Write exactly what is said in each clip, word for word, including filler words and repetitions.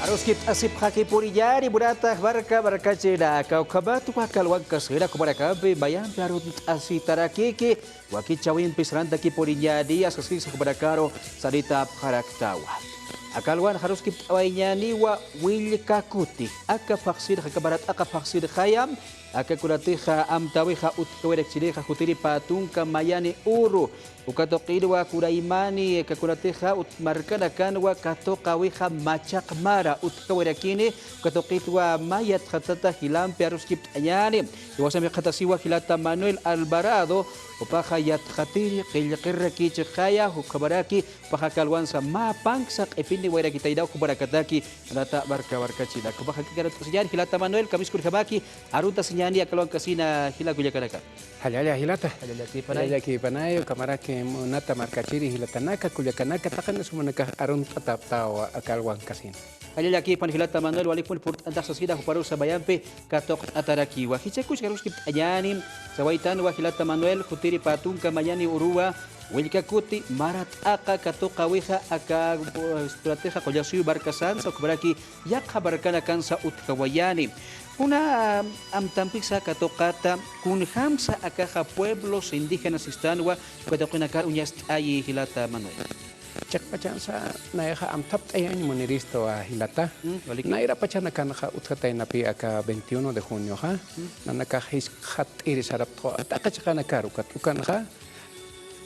Aruskipt'asipxakipuniñäni munata marka markachirinaka, ukhamatwa aka alwankasina jumanakampi mayampi arunt'asitarakiki, wakichäwimpi sarantakipuniñäni, askasisa jumanakaru sarita apxaraktawa. Aka alwan aruskipt'awayañäniwa Willka Kuti, aka phaxsinxa, aka marat'aqa phaxsinxaya, aka kunatixa amtäwixa utjkawayarakichinixa jutiri pä tunka mayani uru, uka tuqinwa kunaymani, aka kunatixa ut-, markanakanwa katuqäwixa machaq mara utjkawayarakini, uka tuqitwa mä yatxatata jilampi aruskipt'añäni. Jiwasamp jikxatasiwa jilata Manuel Alvarado, jupaxa yatxatiri qillqirirakichixaya, ukhamaraki jupaxa aka alwansa mä panksa q'ipiniwayarakitaynaw jumanakataki, munata marka markachirinaka. Jupaxa jakikarut'asiñäni jilata Manuel, kamisaki kunjamaki aruntasiñäni aka alwankasina jila kullakanaka. Jallalla jilata. Jallallakïpanay. Jallallakïpanay, ukhamaraki munata markachiri jilatanaka, kullakanaka, taqiniw jumanakax arunt'atäpxtawa aka alwankasina. Jallallakïpan jilata Manuel, walikpun purt'antax sasina juparusa mayampi katuqt'atarakiwa. Jichhakuch aruskipt'añäni, sawaytanwa jilata Manuel, jutiri pä tunka mayani uruwa, Willka Kuti, marat'aqa katuqäwixa aka, eh, kunatixa Qullasuyu markasansa, ukhamaraki yaqha markanakansa utjawayani. Kuna amtampisa katuqata, kunjamsa akaxa pueblos indígenas sistanwa, uka tuqinakar uñast'ayi jilata Manuel. Chiqpachansa nayaxa amthapt'ayañ muniristu jilata. Mm, walik. Nayra pachanakanxa utjataynapï aka veintiuno de junioxa. Mm. Nanakax jiskxatt'iri sarapxtawa taqi chiqanakar ukat ukanxa,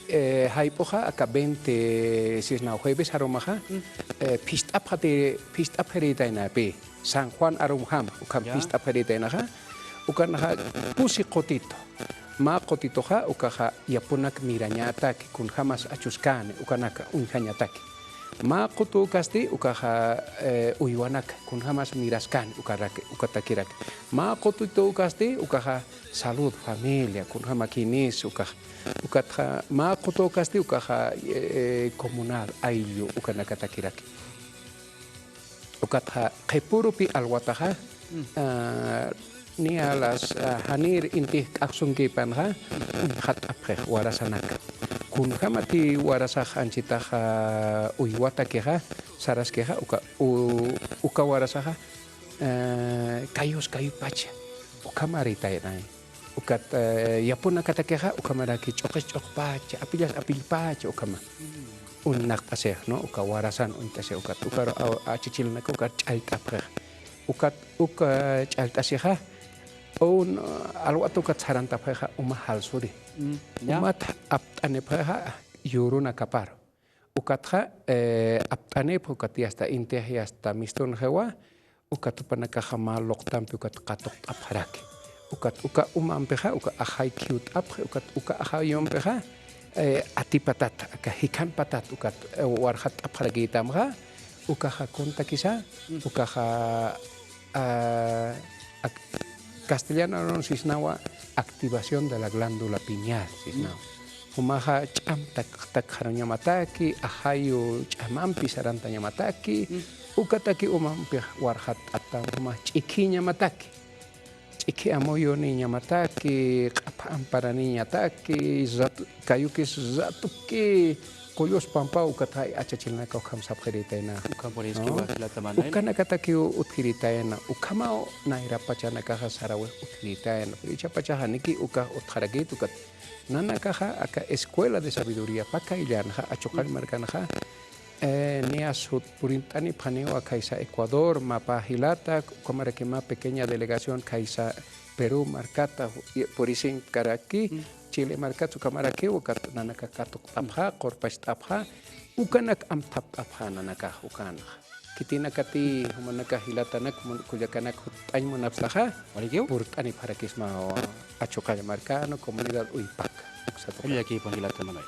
eh, jayp'uxa aka veinte sisnaw jueves arumaxa, mm, eh, phicht'apxati, phicht'apxirïtaynapï. San Juan arumjam, ukham, ya, phicht'apxirïtaynaxa, ukanxa pusi qutitu. Mä qutituxa, ukaxa yapunak mirañataki, kunjamas achuskäni, ukanaka uñjañataki. Mä qutu ukasti, ukaxa, eh, uywanak, kunjamas miraskäni, ukaraki, ukatakirak. Mä qutitu ukasti, ukaxa salud, familia, kunjamakïnis, ukax. Ukatxa, mä qutu ukasti, ukaxa, eh, comunal, ayllu, ukanakatakirak. Ukatxa qhipürupï alwataxa, mm, ah, niya las, ah, janïr intix k'axsunkïpanxa, uñjat'apxix warasanaka. Kunjämatï warasax anchitaxa uywatakixa, saraskixa, uka, u-, uka warasaxa, eh, kayus kayupacha, ukhamarïtaynayi. Ukat, eh, yapunakatakixa, ukhamaraki ch'uqis ch'uqpacha, apillas apillpacha, ukhama. Mm. Uñnaqt'asix, ¿no? Uka warasan uñt'asix, ukat, ukaru a-, achachilanaka, ukat ch'allt'apxix. Ukat, uka ch'allt'asixa, un, alwat ukat sarantapxixa, uma jalsuri. Mm, ya. Umat apt'anipxixa, yürunakaparu. Ukatxa, eh, apt'anipxi ukat yasta intix yasta mistunxiwa, ukat jupanakaxa mä luqtampi ukat katuqt'apxaraki. Ukat uka umampixa, uka ajay khiyut'apxi, ukat uka ajayumpixa, eh, atipatat, aka jikhanpatat, ukat, eh, warxatt'apxarakïtamxa, ukaxa kuntakisa, ukaxa, ah, ak-, castellano arun sisnawa activación de la glándula pineal, sisnawa. Jumaxa ch'am tak-, takxaruñamataki, ajayu ch'amampi sarantañamataki, mm, ukataki umampix warxatt'apxtam, juma ch'ikhiñamataki. Ch'ikhi amuyuniñamataki, q'apha amparaniñataki, rat-, kayukis ratuki, qullus pampa ukatxa achachilanaka ukham sapxirïtayna. Ukham puriskiwa, ¿no? Jilata Manuel. Ukanakatakiw utjirïtayna, ukhamaw nayra pachanakaxa sarawix utjirïtayna. Pero ichhapachaxa niki ukax utjarakït ukat. Nanakaxa aka Escuela de Sabiduría pakayllanxa, Achuqall markanxa, eh, niya sut purint'anipxaniwa khaysa Ecuador, mä pä jilata, ukhamaraki mä pequeña delegación khaysa Perú markata, y purisinkaraki, mm, Chile markata, ukhamarakiw ukat nanaka katuqt'apxa, qurpacht'apxa, ukanak amthapt'apxa nanakax ukanxa. Khitinakatï jumanakax jilatanak, mun-, kullakanak jutt'añ munapxtaxa, walikiw, purt'anipxarakisma Achuqalla markana, comunidad Uypaka. Uksa tuqi. Jallallakïpan jilata Manuel.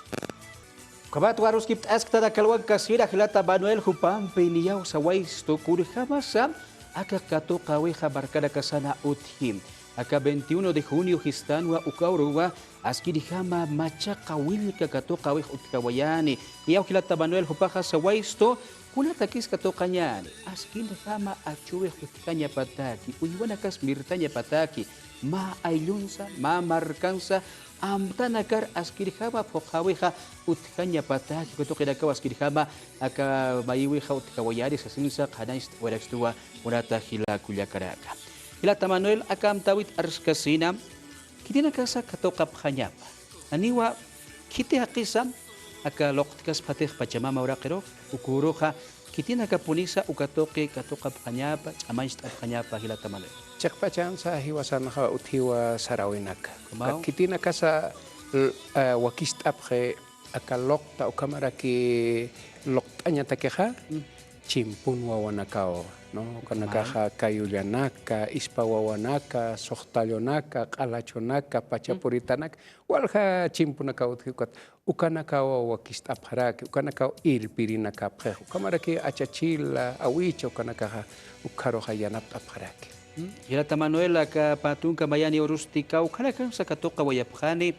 Ukhamat aruskipt'asktan aka alwankasina jilata Manuel, jupampi niyaw sawaystu kunjamasa aka katuqäwixa markanakasana utji. Aka veintiuno de junio jistanwa uka uruwa askinjama machaqa willka katuqäwix utjawayani. Niyaw jilata Manuel, jupaxa sawaystu kunatakis katuqañäni, askinjama achuwix utjañapataki, uywanakas mirtañapataki, mä ayllunsa, mä markansa, amtanakar askirjama phuqhäwixa utjañapataki, uka tuqinakaw askirjama aka mayiwixa utjawayani sasinsa qhanañcht'awarakstuwa munata jila kullakanaka. Jilata Manuel, aka amtäwit arskasina, khitinakasa katuqapxañapa. Janiwa khiti jaqisa aka luqtkaspatix Pachamama uraqirux, uka uruxa khitinakapunisa uka tuqi katuqapxañapa, ch'amañcht'apxañapa, jilata Manuel. Chiqpachansa jiwasanxa utjiwa saräwinaka. Ukhamaw. Khitinakasa, l-, eh, wakicht'apxi aka luqta ukhamaraki luqt'añatakixa, Mm. chimpun wawanakaw, ¿no? Ukanakaxa Ukhamaw. Kayullanaka, ispa wawanaka, suxtallunaka, q'alachunaka, Mm. pachapuritanaka, walja chimpunakaw utji ukat. Ukanakaw wakicht'apxaraki, ukanakaw irpirinakapxix, ukhamaraki achachila, awicha, ukanakaxa ukxaruxa yanapt'apxaraki. Mm, jilata Manuel, aka pä tunka mayani urusti kawkhanakansa katuqawayapxani,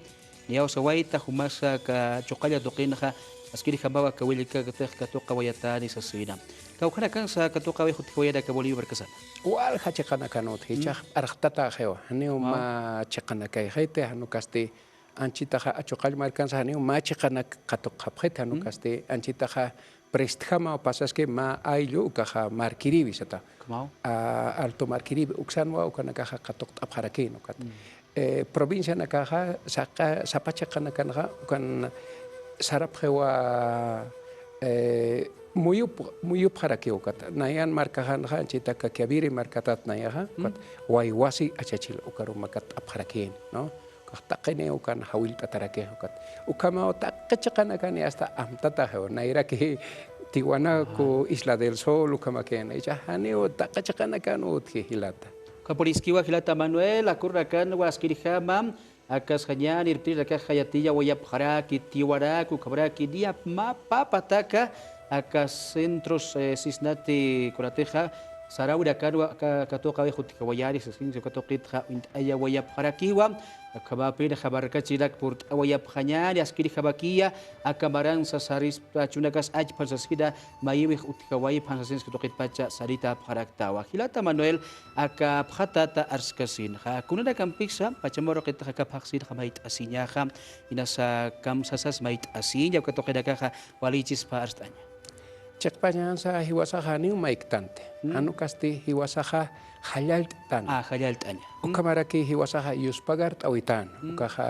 niyaw sawayta jumasa aka chuqalla tuqinxa askirjamawa aka willikakatix katuqawayatani sasina. Kawkhanakansa katuqawayix utjawayani aka Bolivia markasana. Walja chiqanakan utji, Mm. jichhax p'arxtataxiwa, janiw Ukhamaw. mä chiqanakayxiti, jan ukasti anchhitaxa achuqall markansa janiw mä chiqanak katuqapxiti, jan Mm. ukasti anchhitaxa prestjama pasaski mä ayllu ukaxa Markiribi sata. Ukhamaw. A, Alto Markiribi, uksanwa ukanakaxa katuqt'apxarakïn ukat. Mm. Eh, provincianakaxa saqa, sapa chiqanakanxa ukan sarapxiwa, eh, muyup-, muyupxarakiw ukat. Nayan markaxanxa anchhita Caquiaviri markatat nayaxa, Mm. ukat waywasi achachil ukaru makatt'apxarakïn, ¿no? Ukax taqiniw ukan jawillt'atarakix ukat. Ukhamaw taqi chiqanakan yasta amtataxiw. Nayraki Tiwanaku, Ajá. Isla del Sol, ukhamakïna. Jichhax janiw taqi chiqanakan utji jilata. Ukhamapuniskiwa jilata Manuel, aka ururakanwa askirjama, akas jañan irpirinakaxa yatiyawayapxaraki, Tiwanaku, ukhamaraki niya mä pä pataka, aka centros, eh, sisnati kunatixa, saräwinakanwa aka katuqawayix utjawayani sasinsa uka tuqitxa uñt'ayawayapxarakiwa. Ukhamapinxa markachirinaka purt'awayapxañäni, askirjamakiya aka maransa sarispa chunakas achpan sasina, mayiwix utjawaypxan sasinsa uka tuqitpacha saritapxaraktawa. Jilata Manuel, aka apxatata arskasinxa, kunanakampisa Pachamama uraqitxa aka phaxsinxa mayt'asiñaxa, inasa kamsasas mayt'asiña, uka tuqinakaxa walichispa arst'aña. Chiqpañansa jiwasaxa janiw mayktanti. Mm. Jan ukasti jiwasaxa jallallt'tan. Ah, jallallt'aña. Mm. Ukhamaraki jiwasaxa yuspagart'äwitan. Mm. Ukaxa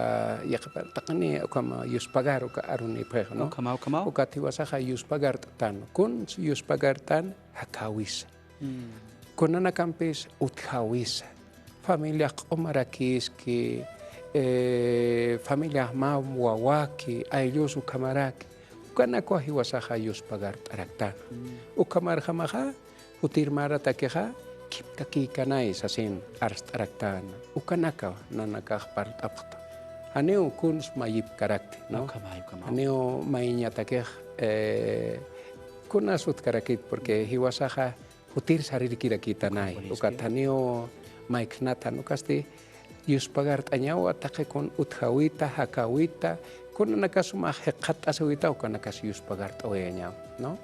yaqhipa taqini ukham yuspagar uka arunipxix, ¿no? Ukhamaw, ukhamaw. Ukat jiwasaxa yuspagart'tan. Kun yuspagart'tan jakäwisa. Mm. Kunanakampis utjäwisa. Familiax q'umarakiski, eh, familiax mä wawaki, ayllus ukhamaraki. Ukanakwa jiwasaxa yuspagart'araktan. Mm. Ukhamarjamaxa, jutir maratakixa, khiptakïkanay sasin arst'araktan. Ukanaka nanakax parlt'apxta. Janiw kuns mayipkarakti, ¿no? Ukhamay, ukhamay. Janiw mayñatakix, eh, kunas utjkarakit, porque jiwasaxa jutir sarirkirakïtanay. Ukat janiw mayksnat, jan ukasti yuspagart'añawa taqi kun utjäwita, jakäwita, kunanakas jumax jikxatt'asiwita, ukanakas yuspagart'awayañawa, ¿no?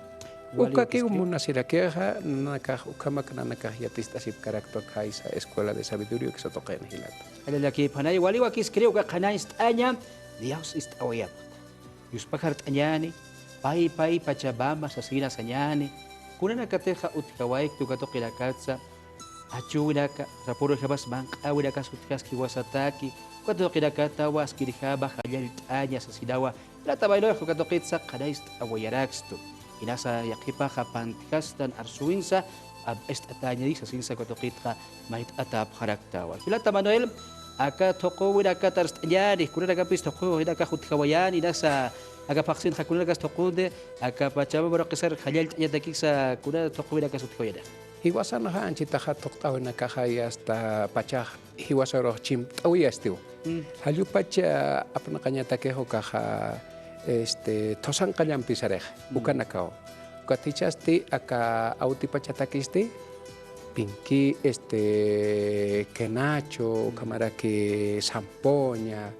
Ukakiw munasirakixa, nanakax ukhamak nanakax yatist'asipkaraktwa khaysa Escuela de Sabiduría uksa tuqin jilata. Jallallakïpanay, wali wakiskiri uka qhanañcht'aña, niyaw sist'awayapxta. Yuspagart'añäni, pay, pay, Pachamama sasina sañäni, kunanakatixa utjawaykti uka tuqinakatsa, achüwinaka, rapürjamas manq'äwinakas utjaski jiwasataki, uka tuqinakatawa askirjama jallallt'aña sasinawa, jilata Manuel, uka tuqitsa qhanañcht'awayarakstu. Inasa yaqhipaxa pantjastan arsuwinsa, amt'ist'atäñani sasinsa uka tuqitxa mayt'atäpxaraktawa. Jilata Manuel, aka thuquwinakat arst'añäni, kunanakampis thuquwinakax utjawayani, inasa aka phaxsinxa kunanakas thuquni, aka Pachamama uraqisar jallallt'añatakisa kuna thuquwinakas utjawayani. Jiwasanxa anchhitaxa thuqt'äwinakaxa yasta pachax jiwasarux chimpt'awiyastiw. Mm. Jallupach, eh, apnaqañatakix ukaxa, este, thusanqallampisarix, Mm. ukanakaw. Ukat jichhasti aka awtipachatakisti, pinki, este, quenacho, Mm. ukhamaraki zampoña,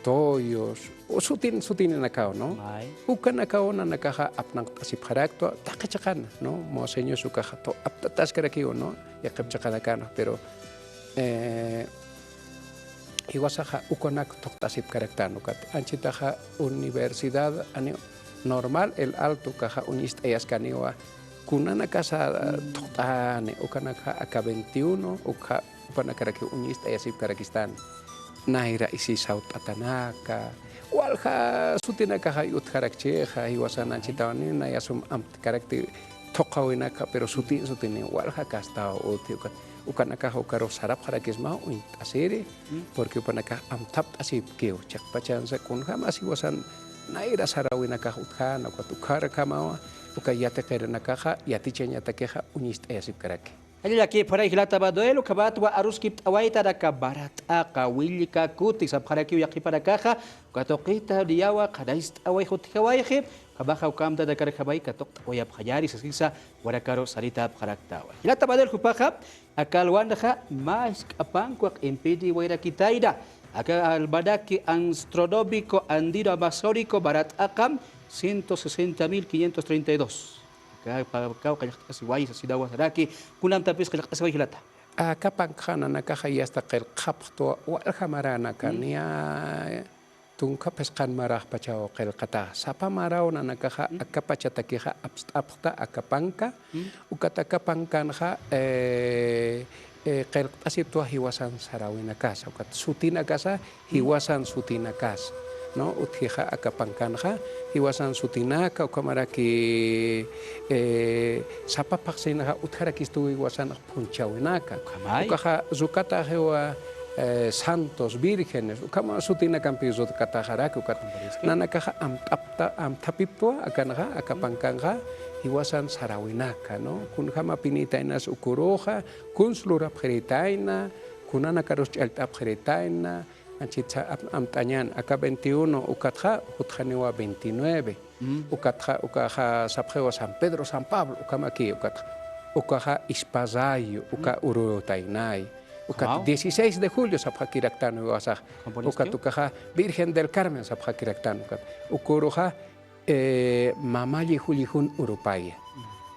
toyos, o sutin, sutininakaw, ¿no? May. Ukanakaw nanakaxa apnaqt'asipxaraktwa, taqi chiqana, ¿no? Moceños ukaxa tho aptataskarakiw, ¿no? Yaqhip chiqanakan, pero, eh, jiwasaxa ukanak thuqt'asipkaraktan ukat. Anchitaxa universidad, ani, Normal El Alto ukaxa uñist'ayaskaniwa. Kunanakasa thuqt'ani, ukanakxa aka veintiuno, ukxa jupanakarakiw uñist'ayasipkarakistan. Nayra isi sawt'atanaka, walja sutinakaxa utjarakchixa, jiwasan anchitawani, naya sum amtkarakti thuqhawinaka, pero sutin, sutin, walja kastaw utji, ukat, ukanakaxa ukarux sarapxarakisma uñt'asiri, porque jupanakax amthapt'asipkiw, chiqpachansa kunjämas jiwasan nayra saräwinakax utjäna, ukat, ukharjamawa, uka yatiqirinakaxa, yatichañatakixa, uñist'ayasipkaraki. Jallallakïpxaray jilata Manuel, ukhamatwa aruskipt'awaytan aka Bara T'aqa, Willi Kakuti sapxarakiw yaqhipanakaxa, uka tuqita niyawa qhanayst'away utjawayxi, ukhamaxa uka amtanakarjamay katuqt'awayapxañäni sasisa, warakaru saritäpxaraktawa. Jilata Manuel, jupaxa aka alwanxa mä jisk'apankwa q'impini wayrakitayna, aka Almanaque Astronómico Andino Amazónico Bara T'aqa ciento sesenta mil quinientos treinta y dos. Aka, pa, kawkha llaqt'asiway sasinawa saraki, kunamtapis aka llaqt'asiway jilata. Aka pankxa nanakaxa yasta qillqapxtwa walja maranaka, niya tunka phisqan maraxpachaw qillqataxa. Sapa maraw nanakaxa aka pachatakixa apst'apxta aka panka, ukat aka pankanxa, eh, eh, qillqt'asiptwa jiwasan saräwinakasa, ukat sutinakasa, jiwasan sutinakasa, ¿no? Utjixa aka pankanxa, jiwasan sutinaka, ukhamaraki, eh, sapa phaxsinxa utjarakistu jiwasan phunchhäwinaka. Ukhamay. Ukaxa rukataxiwa, eh, santos, vírgenes, ukhama sutinakampi rukataxaraki, ukat nanakaxa amt'apta, amthapiptwa akanxa, aka pankanxa, jiwasan saräwinaka, ¿no? Kunjämapinïtaynas uküruxa, kuns lurapxiritayna, kunanakarus ch'allt'apxiritayna, anchitsa am-, amt'añän, aka veintiuno, ukatxa, jutxaniwa veintinueve, ukatxa, ukaxa sapxiwa San Pedro, San Pablo, ukhamaki, ukatxa, ukaxa Ispazayu, uka urutaynay, ukat dieciséis de julio sapxakiraktan jiwasax, ukat ukaxa Virgen del Carmen sapxakiraktan, ukat, uküruxa, eh, Mamalli Julli Jun urupaya.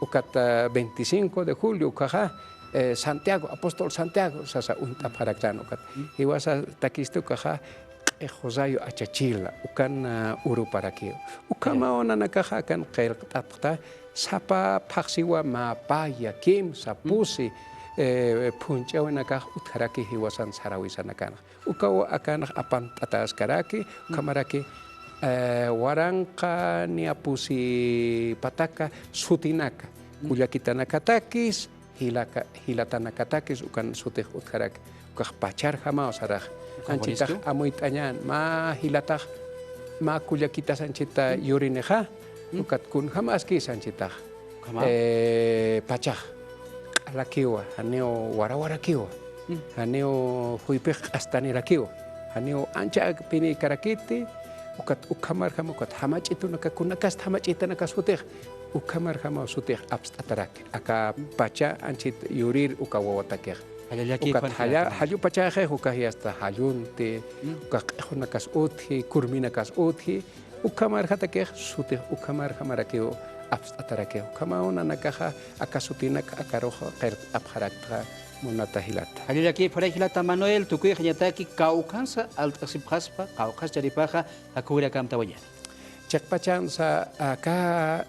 Ukat, ah, veinticinco de julio ukaxa, eh, Santiago, apóstol Santiago sasa uñt'apxaraktan ukat. Jiwasatakisti ukaxa Q'ixusayu Achachila, ukan, ah, uruparakiw. Ukhamaw nanakaxa akan qillqt'apxta, sapa phaxsiwa mä paya, kimsa, pusi, eh, phunchhäwinakax utjaraki jiwasan saräwisanakanxa. Ukaw akanx apant'atäskaraki, ukhamaraki, eh, waranqa niya pusi pataka sutinaka, kullakitanakatakis, jilaka-, jilatanakatakis, ukan sutix utjaraki, ukax pacharjamaw sarax. Anchitax amuyt'añän, mä jilatax, mä kullakitas anchita yurinixa, ukat kunjämaskis anchitax. Ukhama. Eh, pachax q'alakiwa, janiw warawarakiwa, janiw juypix q'astanirakiwa, janiw ancha akpinïkarakiti, ukat ukhamarjama, ukat jamach'itunaka, kunakasti jamach'itanakas jutix, ukhamarjama sutix apst'ataraki, aka pacha anchit yurir uka wawatakix. Ukat jalla, jallu pachaxix, ukax yasta jallunti, ukax q'ixunakas utji, kurminakas utji, ukhamarjatakix sutix ukhamarjamarakiw apst'atarakiw. Ukhamaw nanakaxa aka sutinak akarux qillqt'apxarakta munata jilata. Jallallakïpxaray jilata Manuel, tukuyxañataki kawkhansa alt'asipxaspa, kawkhas chanipaxa jakuwinaka amtawañäni. Chiqpachansa aka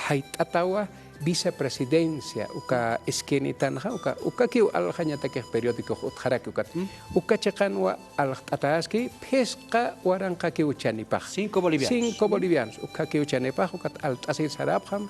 jayt'atawa vicepresidencia, uka esquinitanxa, uka, ukakiw alxañatakix periódicox utjaraki ukat. Uka chiqanwa alxt'ataski, phisqa waranqakiw chanipax. Cinco bolivianos. Cinco bolivianos. Ukakiw chanipax, ukat alt'asir sarapxam,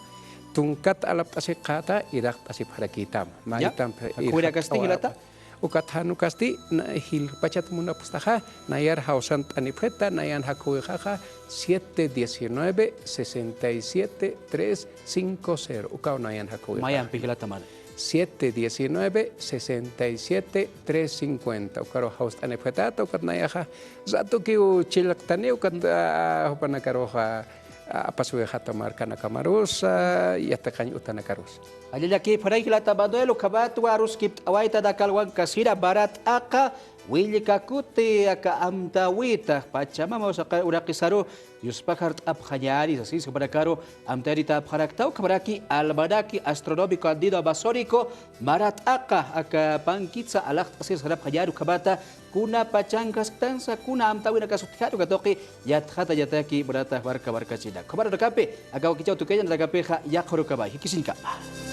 tunkat alapt'asik qhata, iraqt'asipxarakïtam. Maytamp iraqt'awa. Ukat jan ukasti, na-, jilpachat munapxtaxa, nayar jawsant'anipxita, nayan jakhuwixaxa, siete diecinueve, sesenta y siete, tres cinco cero. Ukaw nayan jakhuwixa. Mayampi jilata Manuel. Siete diecinueve, sesenta y siete, tres cincuenta. Ukaru jawst'anipxitata, ukat nayaxa ratukiw chillqtani, ukat, ah, jupanakaruxa, ah, apasiwixata markanakamarusa, yatiqañ utanakarusa. Jallallakïpxaray jilata Manuel, ukhamatwa aruskipt'awaytan aka alwankasina Bara T'aqa, Willkakuti aka amtäwita, Pachamama saqay uraqisaru yuspajart'apxañäni, sasïs, jupanakaru amtayaritäpxarakta, ukhamaraki almanaque astronómico andino amazónico, mara t'aqa aka pankitsa alaxt'asir sarapxañäni, ukhamata kuna pachankasktansa, kuna amtäwinakasa utjäni, uka tuqi yatxatañataki, munata marka markachinak. Ukhamar ukapi, aka wakichäw tukuyañanakapixa yaqha urukamay, jikisiñkama.